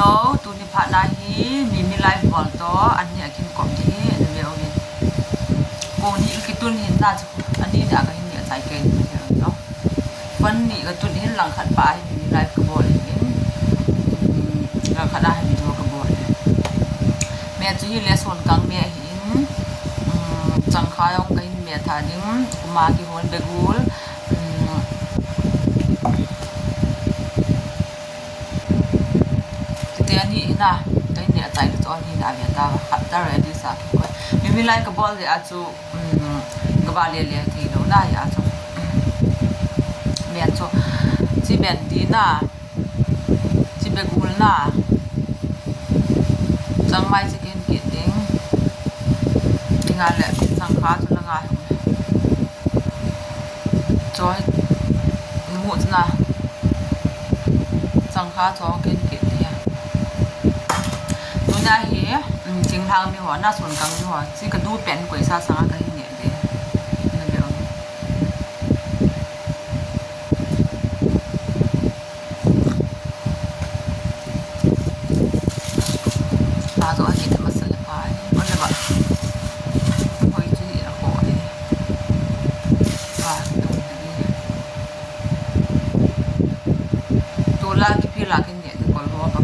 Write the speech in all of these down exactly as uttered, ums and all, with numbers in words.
Hello, tuni phat na hi Mimi live bol toh, ani a kin kom di hi, ani ve uvin. Kong ni kitun hin na chu, ani ni a ka hin ni a chai ke ni ve uvin toh. Phone ni ka tun hin lang khat pa hi Mimi live ka bol hin. Hmm, lang khat a hi video ka bol hin. Me chu hi le son kang me hin. Hmm, chang kha jong ka hin me tha ding, kuma kihon begul. Hmm. Tete ani hi na, ka hin ni a chai le chu ani na ve ta, khat ta re di sa ki koi. Mimi live ka bol le a chu, um, ka ba le le thei lou na hi a chu. Um, me chu, chi ben di na, chi begul na, chang mai chi kin ki ding, ding a le, chang kha chu na ngai. Choi, mu na. Chang kha choi kin ki dia. Tuna hi, um, ching hang ni ho, na son kang ni ho. Chi ka du pen koi sa sang a ka hin ni de. Na be ong. Ajo a kit masala pa, ole ba. Hoi chu ni a ko ni. Ba, tu ni. Tu la ki pi la ki ni, tu kol ho ba.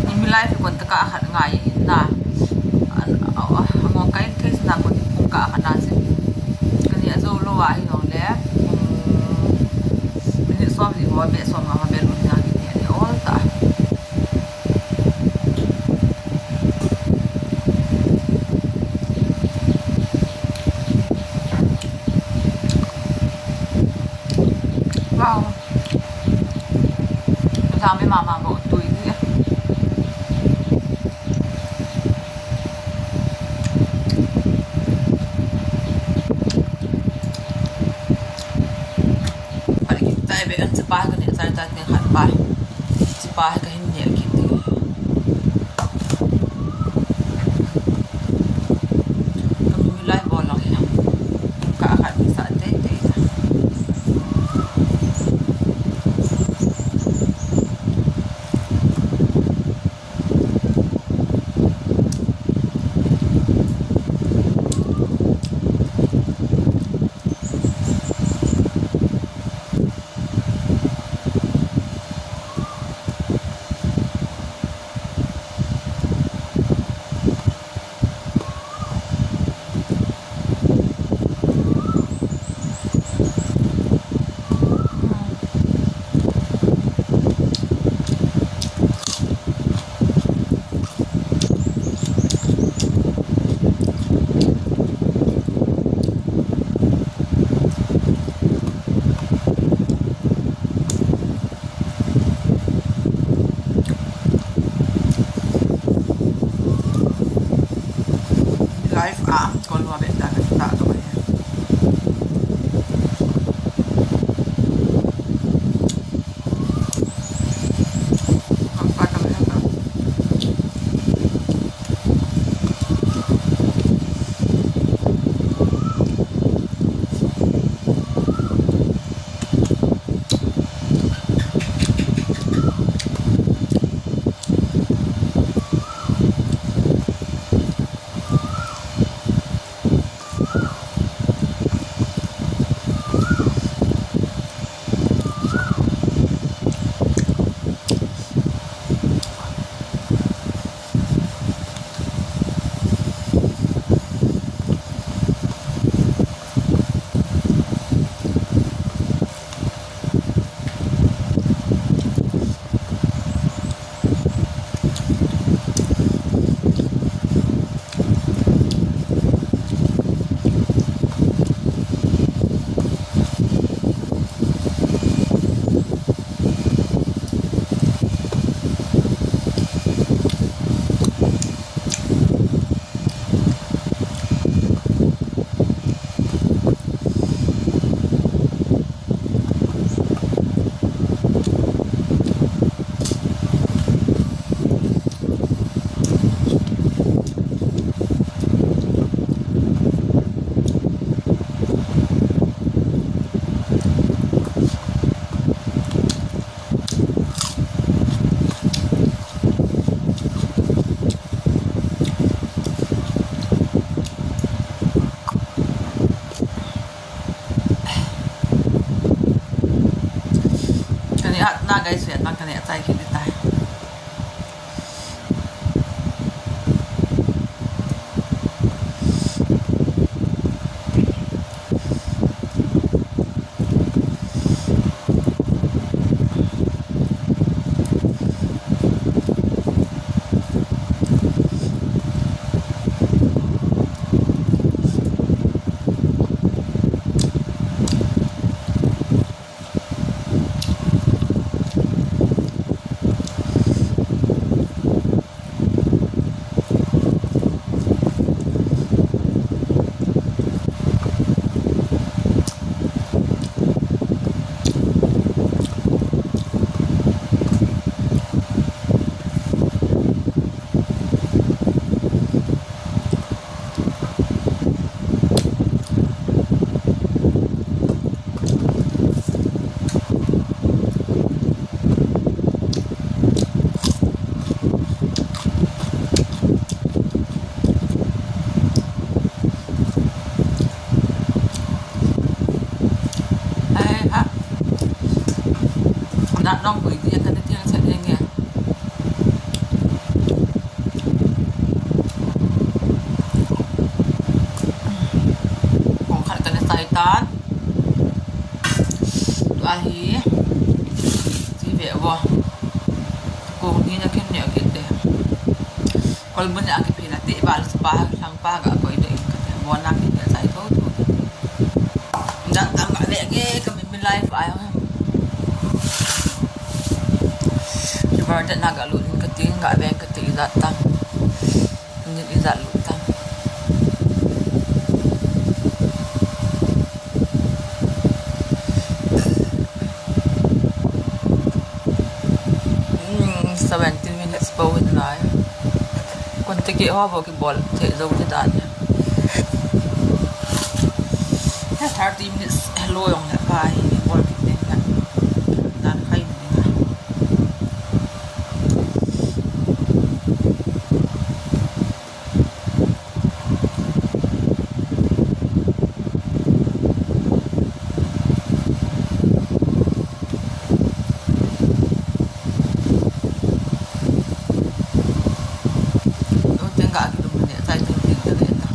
Mimi live kon taka khat ngai na. An, a, a, a, mo kai thei na kon pung ka khat na se. Kani a jo lo a hi hong le. Pung minute som ni ho be som nga ho be lu na ki ni ol ta. Wow. Sa mi mama bo tui ni. Pari ki tai be an sepa ka ni sai tai ni khat pa. Sepa ka hin ni ki ti. Ka Mimi live bol lang hi. Ka khat ni sa tei tei. Atna guys, ve atna kane atai kit tai. Ai ha. Nat nong koi ti ka ti tiang sa ding e. Kong khat kane tai tan. Tua hi. Ti ve vo. Kong ni na kin ne kit te. Kol mun a kiphin a ti ba lu pa, sang pa ga koi te in ka te. Mo na kin ne tai tho tho. Dang tam ga ve ge ka min min life ai. Sugar te na ga lu in ka ti, ga ve ka ti ijat tam. Ni ijat lu tam. Hmm, seventeen minutes bou hin lai. Kon te ke ho bou kibol thei jou te dan. Thirty minutes hello jong le pa hi bol kit te na. Dan khai ni na. Lo tenga kilum ne, chai ting ting ta le ta.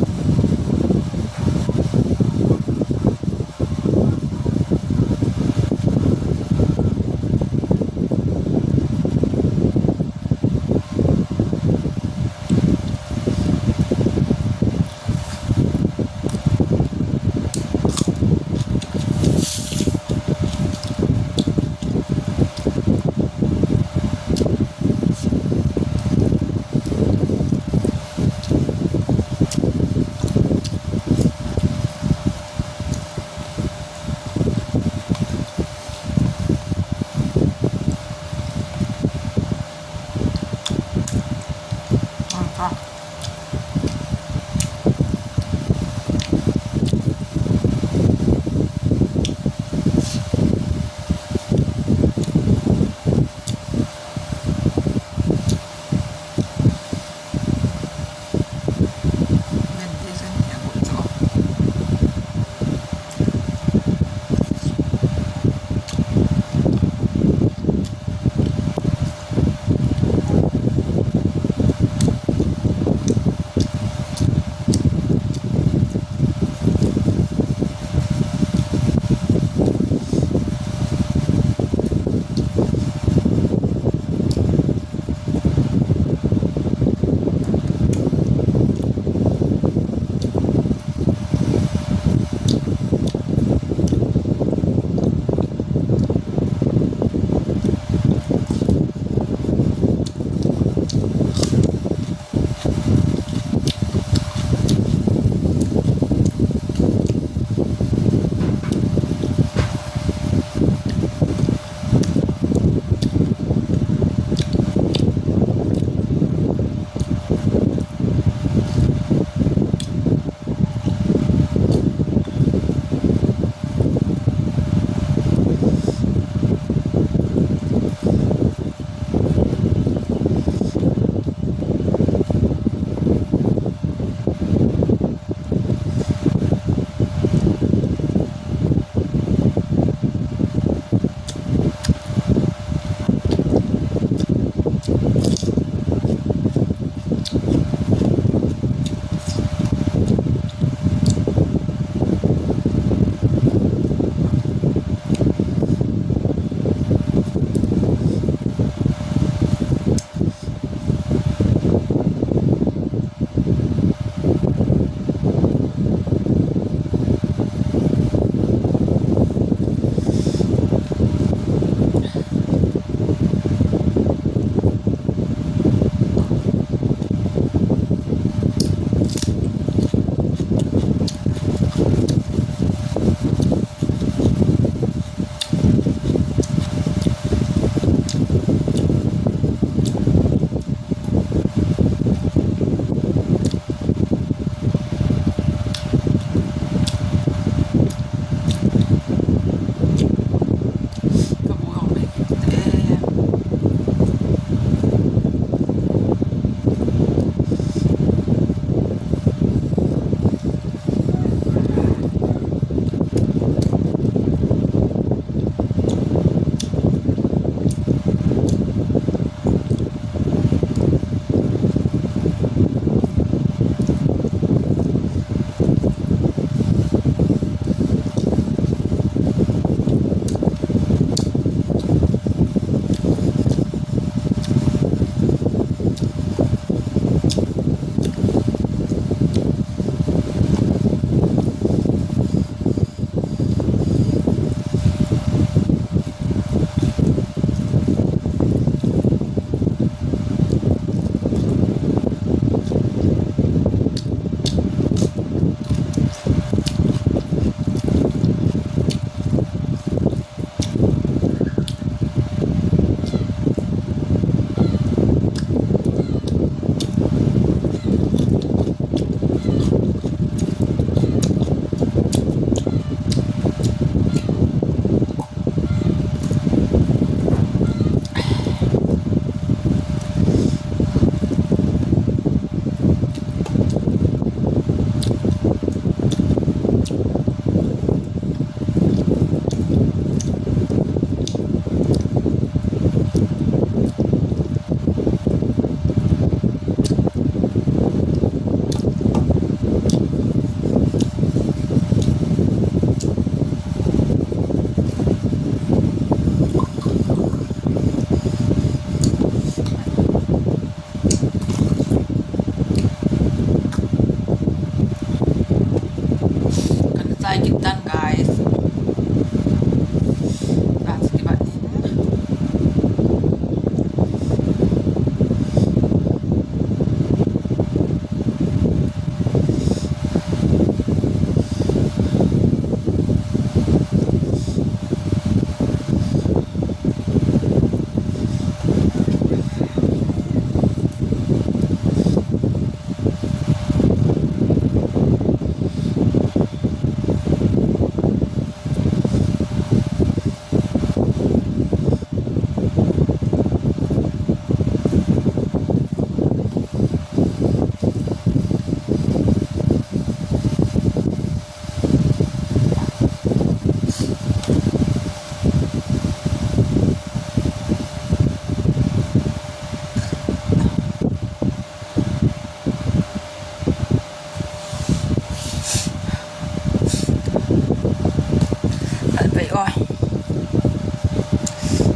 Oi.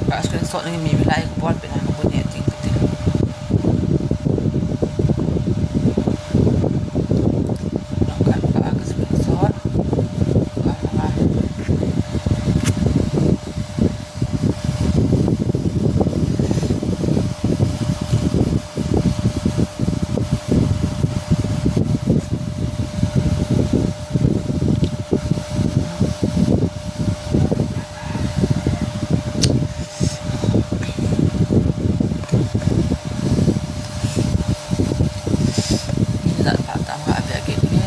Ka screenshot ngi mi lai ka bol pe na ka bu ne ting ka ti. Nang kan ka ka screenshot. Ka nga. Zat pha tam ha bia ke ne.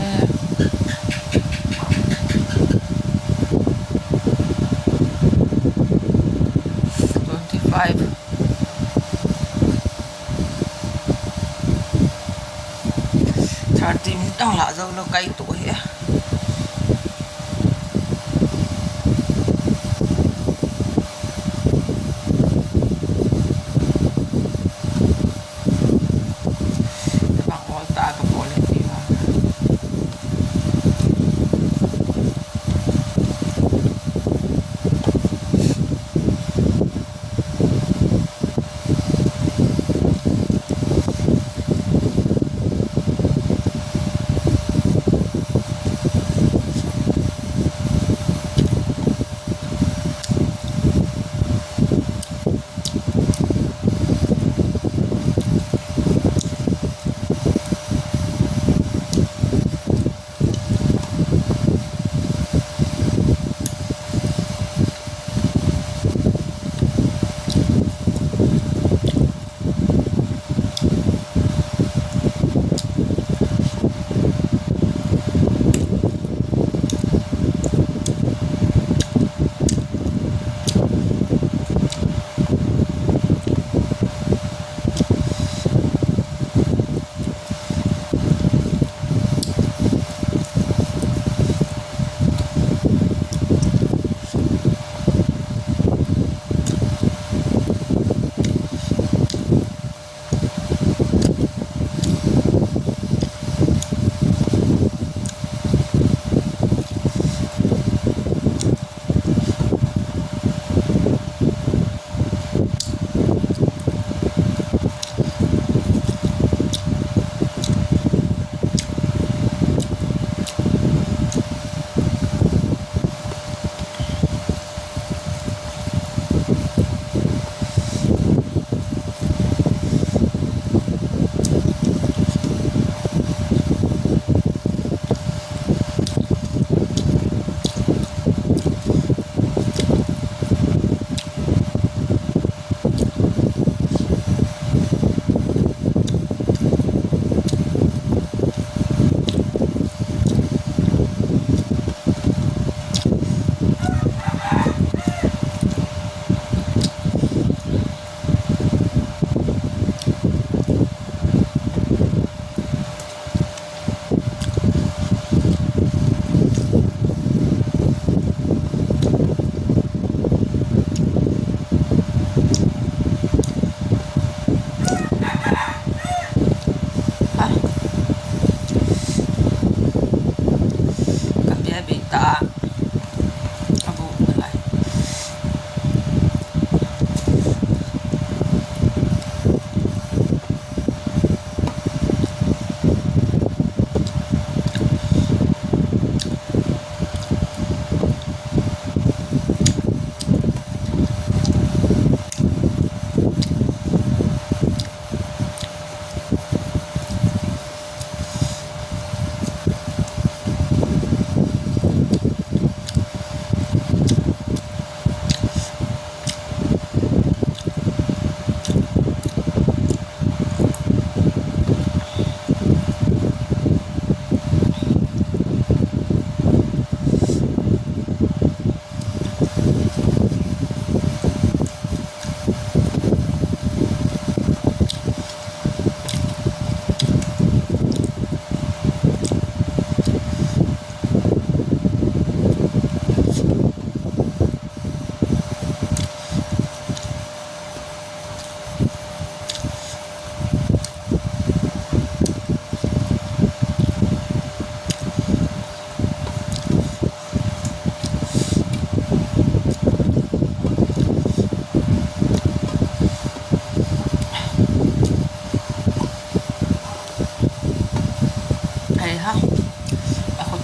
Twenty five. Thirty min tang la zo lo kai to he. Bang ol ta ka bol e ti wa.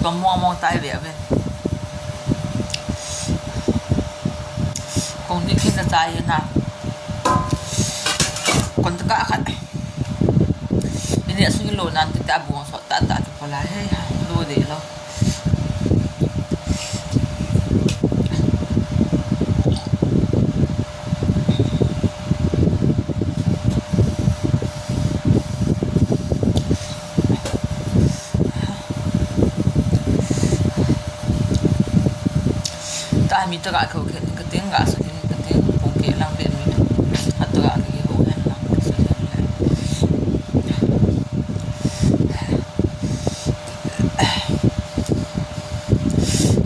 Mong mong tai ve ve. Kong ni khin na chai na. Kon ta ka khat. Ini asung lo nan ti ta buang so ta ta ta pala he. Lo de lo. Ta mi ta ga ko ke ka ting ga sa ting ka ting ko ke lang ben mi. A ta ga ke ho hen lang ka sa ting le.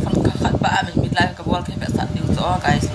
Kan ka khat ba min mi lai ka bol ke pe sa diu to guys.